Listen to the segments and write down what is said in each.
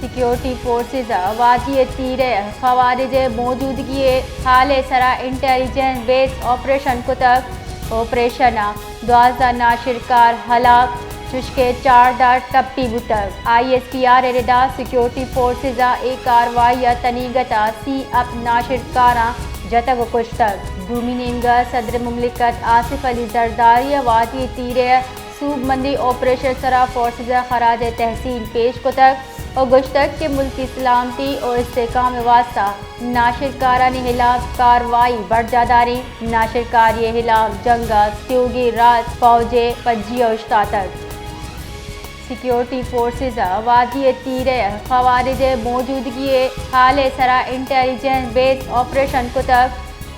Security forces ءَ وادی تیرہ ءَ خوارج ءِ موجودگی ءِ حال ءِ سرا انٹیلیجنس بیس آپریشن کتگ۔ آپریشن ءَ دوازدہ ناشرکار ہلاک، چشکہ چاردہ ٹپی بوتگ۔ آئی ایس پی آر ءِ ردا سیکیورٹی فورسز ءَ اے کاروائی ءِ تنیگت ءَ سی اپ ناشرکاراں جتگ ءُ کشتگ۔ دومی نیمگ ءَ صدر مملکت آصف علی زرداری ءَ وادی تیرہ ءَ سوبمندی آپریشن سرا فورسز ءَ خراج تحسین پیش کتگ ءُ گوشتگ کہ ملکی سلامتی ءُ استحکام ءِ واستہ ناشرکارانی ہلاپ کاروائی برجاہ داریں۔ ناشرکاری ءِ ہلاپ جنگ ءَ تیوگیں راج فوج ءِ پجی ءَ اوشتاتگ۔ سیکیورٹی فورسز ءَ وادی تیرہ ءَ خوارج ءِ موجودگی ءِ حال ءِ سرا انٹیلیجنس بیس آپریشن کتگ۔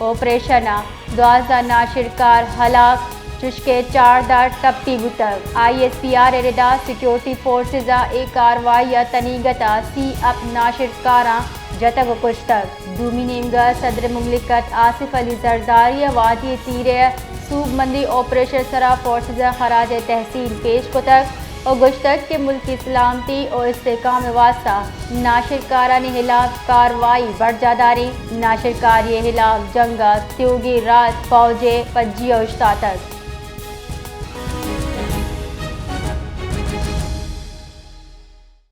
آپریشن ءَ دوازدہ ناشرکار ہلاک، چشکہ چاردہ ٹپی بوتگ۔ آئی ایس پی آر ءِ ردا سیکیورٹی فورسز ءَ اے کاروائی ءِ تنیگت ءَ سی اپ ناشرکاراں جتگ ءُ کشتگ۔ دومی نیمگ ءَ صدر مملکت آصف علی زرداری ءَ وادی تیرہ ءَ سوبمندی آپریشن سرا فورسز ءَ خراج تحسین پیش کتگ ءُ گوشتگ کہ ملکی سلامتی ءُ استحکام ءِ واستہ ناشرکارانی ہلاپ کاروائی برجاہ داریں۔ ناشرکاری ءِ ہلاپ جنگ ءَ تیوگیں راج فوج ءِ پجی ءَ اوشتاتگ۔